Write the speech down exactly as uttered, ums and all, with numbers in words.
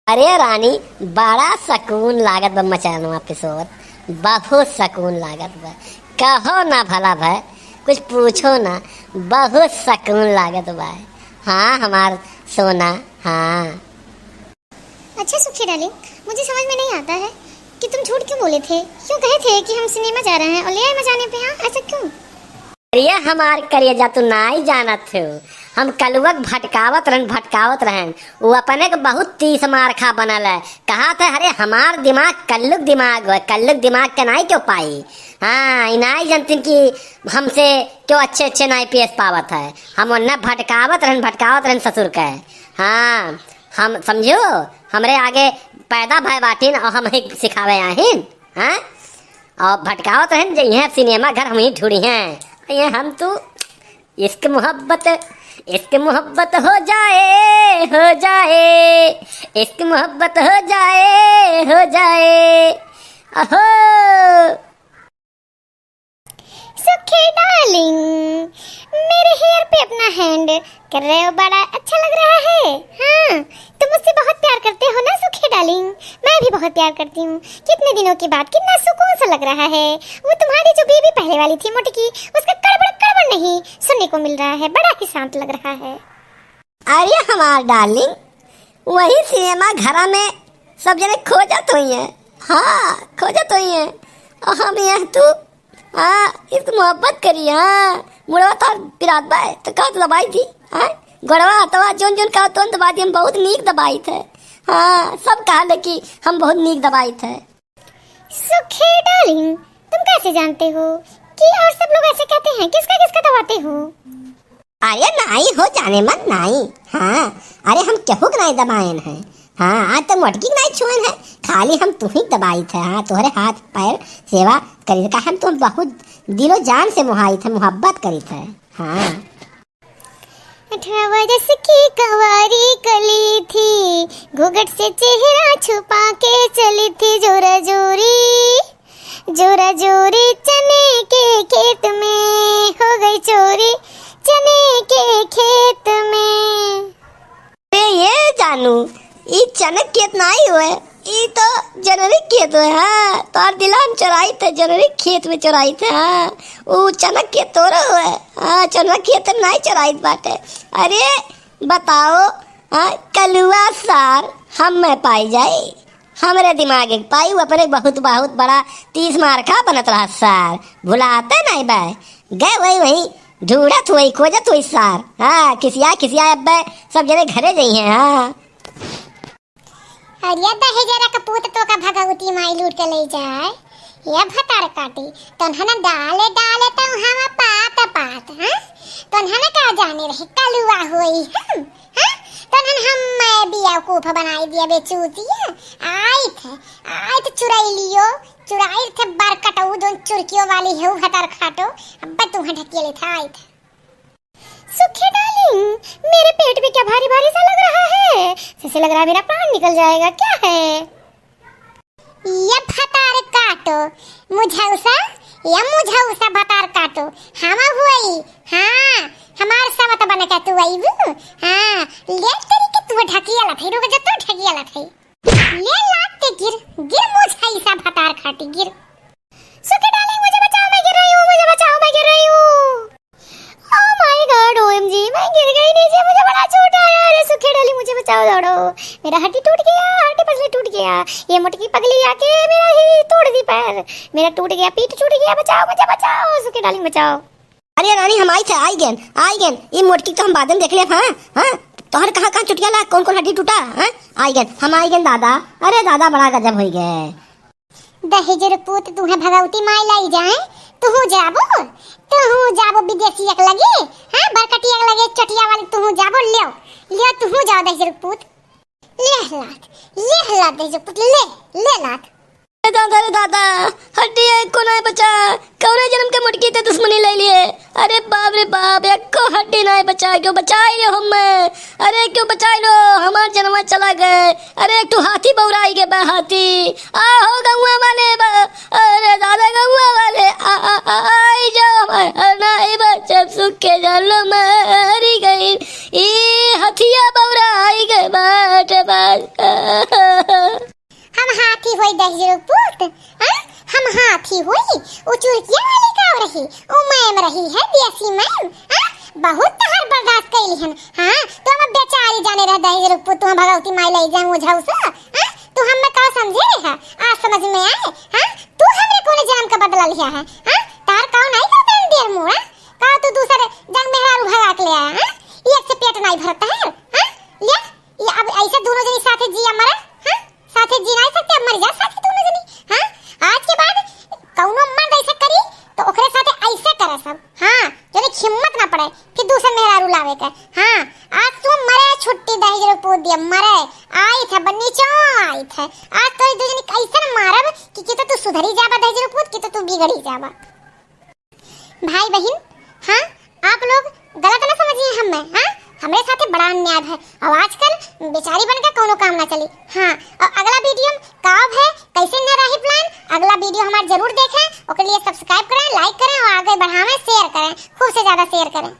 अरे रानी, बड़ा सकून लागत बा मचानवा पे सोत, बहुत सकून लागत बा। कहो ना भला भय, कुछ पूछो ना, बहुत सकून लागत बा। हाँ हमार सोना, हाँ। अच्छा सुखी डार्लिंग, मुझे समझ में नहीं आता है कि तुम झूठ क्यों बोले थे, क्यों कहे थे कि हम सिनेमा जा रहे हैं और ले आए मचाने पे, हाँ, ऐसा क्यों? अरे हमार करेजा, तू नाई जानत हो, हम कलुआ के भटकावत रहन, भटकावत रहन, वो अपने के बहुत तीस मार खा बनल है। कहा था, अरे हमार दिमाग कल्लुक दिमाग हो, कल्लुक दिमाग के नाई क्यों पाई। हाँ, ई नाई जानतीन कि हमसे क्यों अच्छे अच्छे नाई पेश पावत है। हम उन्हें भटकावत रहन, भटकावत रहन ससुर के। हाँ, हम समझो, हमरे आगे पैदा भय बाटिन और हम ही सिखावे आहिन। हाँ, और भटकावत रहन जे यहाँ सिनेमा घर हम ही ढूंढी हैं। ये हम तू इश्क मोहब्बत, इश्क मोहब्बत हो जाए, हो जाए, इश्क मोहब्बत हो जाए, हो जाए। अहो। सुखी डार्लिंग, मेरे हेयर पे अपना हैंड कर रहे हो, बड़ा अच्छा लग रहा है। हाँ, तुम मुझसे बहुत प्यार करते हो ना सुखी डार्लिंग? मैं भी बहुत प्यार करती हूँ। कितने दिनों के बाद कितना सुकून सा लग रहा है। वो तुम्हारी जो बेबी पहले वाली थी मोटकी, उसका कड़बड़ कड़बड़ नहीं सुनने को मिल रहा है, बड़ा ही शांत लग रहा है। अरे हमार डार्लिंग, वही सिनेमा घरा में सब जने खोजत होइहैं। हाँ, खोजत होइहैं। और हम यहाँ तू, हाँ, इश्क मोहब्बत करी, हाँ। मुड़वा तोर पिरात बा, तो का तू दबाई थी, हाँ? गोड़वा, हथवा, जोन जोन का तोन दबाई थी, हम बहुत नीक दबाई थे। हाँ, सब कहा ले कि हम बहुत नीक दबाई थे। सुखी डार्लिंग, तुम कैसे जानते हो कि और सब लोग ऐसे कहते हैं? किसका किसका दबाते हो? अरे नाई हो जाने मन नाई। हाँ, अरे हम केहू के नाई दबाएन है। हाँ, आज तो मोटकी के नाई छुएन है, खाली हम तुही के दबाई थे। हाँ, तोहरे हाथ पैर सेवा करी थे, काहे हम तुम बहुत दिलो जान से मोहाई थे, मोहब्बत करी थे। हाँ। अठारह बरस की कंवारी कली थी, घूंघट से चेहरा छुपा के चली थी जोरा जोरी, जोरा जोरी चने के खेत में हो गई चोरी, चने के खेत में। अरे ये जानू, ई चनक खेत नाई होए, ई तो जनरी खेत होए। हाँ, तोर दिला हम चोराई थे, जनरी खेत में चोराई थे। हाँ, ऊ चनक खेत तोरो होए। हाँ, चनक खेत में नाई चोराई बाटे। अरे बताओ, हाँ, कलुआ सार हम में पाई जाई, हमरे दिमाग एक पाई, ऊ अपने बहुत, बहुत बड़ा तीस मारखा बनत रहा सार, भुलाते नाई बे। गए वही, वही ढूंढत हुई, खोजत हुई सार। हाँ, खिसिया, खिसिया अब्बे सब जने घरे जइहैं। हाँ। अरे दहेजरा के पूत तोका भगवती माई लूट के ले जाए। ये भतार काटी, तोन्हन डाले, डाले तो हम पात, पात, हाँ? तोन्हन का जाने रहे, कलुआ होई हम, हाँ? तोन्हन हम मैं बेवकूफ बनाई दिया, बेचूतिया। आइत है, आइत चुराई लियो, चुराई थे बरकटऊ, जोन चुरकियो वाली है, ऊ भतार काटो, अब्बे तुम्हें ढकेले था, आइत है। सुखी डार्लिंग, मेरे पेट में क्या भारी भारी सा लग रहा है, जैसे लग रहा है मेरा प्राण निकल जाएगा, क्या है? ये भतार काटो, मुझौसा, ये मुझौसा भतार काटो, हम हुई, हाँ, हमार सवत बन के तू अइबू, हाँ, ले तेरी के तू ढकिया लथई, रुक जा, तू ढकिया लथई। ले लात के गिर, गिर मुझौसा भतार काटी, गिर। सुखी डार्लिंग, मुझे बचाओ, मैं गिर रही हूँ, मुझे बचाओ, मैं गिर रही हूँ। Oh my God, O M G, मैं गिर गई नीचे, मुझे बड़ा चोट आया। अरे सुखी डार्लिंग, मुझे बचाओ, दौड़ो। मेरा हड्डी टूट गया, हड्डी पसली टूट गया। ये मोटकी पगली आके मेरा ही तोड़ दी पैर। मेरा टूट गया, पीठ टूट गया, बचाओ, मुझे बचाओ, सुखी डार्लिंग बचाओ। अरे रानी, हम आई थे, आई गेन, आई गेन। ई मोटकी तो हम बाद में देख लेब, हाँ, हाँ। तोहर कहाँ, कहाँ चुटिया ला, कौन, कौन हड्डी टूटा, हाँ? आई गेन, हम आई गेन दादा। अरे दादा, बड़ा गजब होई गए। दहेजर पूत, तुहे भगवती माई लाई जाए, तुहू जाबो, तुहू जाबो विदेशिया के लगे, हाँ, बरकटिया के लगे, चटिया वाली, तुहू जाबो, लियो, लियो, तुहू जाओ दहेजर पूत। ले लात, ले लात दहेजर पूत, ले, ले लात। ए दादा रे दादा, हड्डी एको नाय बचा, कौने जन्म के मोटकी ते दुश्मनी ले लिए। अरे बाप रे बाप, एको हड्डी नाय बचा, क्यों बचाई रे हमें? अरे क्यों बचाई लो, हमार जनवा चला गए। अरे एक ठो हाथी बौराई गए बा, हाथी। आहो गौवा वाले बा, अरे दादा गौवा वाले, आ, आ, आ, आई जाओ हमार, नाय बचब सुख के जान लो मरी गई। ई हथिया बौराई गए बाटे बा। होई दहिजरू पूत, हाँ? हम हाथी होई, उ चुरकिया वाली काव रही, उ मैम रही है, देसी मैम, हाँ? बहुत तहार बर्दाश्त कइली हन, हाँ? तो हम बेचारी जाने रह दहिजरू पूत, तू हम भगवती माई लई जाए ओझा उस, हाँ? तू हमें का समझे रहे है? आज समझ में आए, हाँ? तू हमरे कौन जन्म का बदला लिया है, हाँ? तार काव नहीं करता है देर मुड़ा, का तू दूसरे जंग मेहरारू भगा के ले आया, हाँ? एक से पेट नहीं भरता है, हाँ? ले, ये अब ऐसे दोनों जनी साथे जिया मरे, हाँ? साथे जी नहीं सकते, अब मर जा साथे दोनों जनी, हाँ? आज के बाद कौनो मर्द ऐसे करी तो ओकरे साथे ऐसे करे सब, हाँ? जने हिम्मत ना पड़े फिर दूसरे मेहरारू लावे के, हाँ? आज तू मरे छुट्टी दहिजरू पूत दिया मरे, आई थे बन्नी चो आई थे, आज तो दू जनी कैसे मारब कि, कि तो तू सुधरी जाबा दहिजरू पूत, कि तो तू बिगड़ी जाबा। भाई बहिन, हाँ, आप लोग गलत ना समझिए हमें, हाँ, हमरे साथे बड़ा अन्याय है। और आजकल बेचारी बन के कौनो काम ना चली। हाँ, और अगला वीडियो में का है, कैसे न रही प्लान, अगला वीडियो हमार जरूर देखें, ओकरे लिए सब्सक्राइब करें, लाइक करें और आगे बढ़ावें, शेयर करें, खूब से ज्यादा शेयर करें।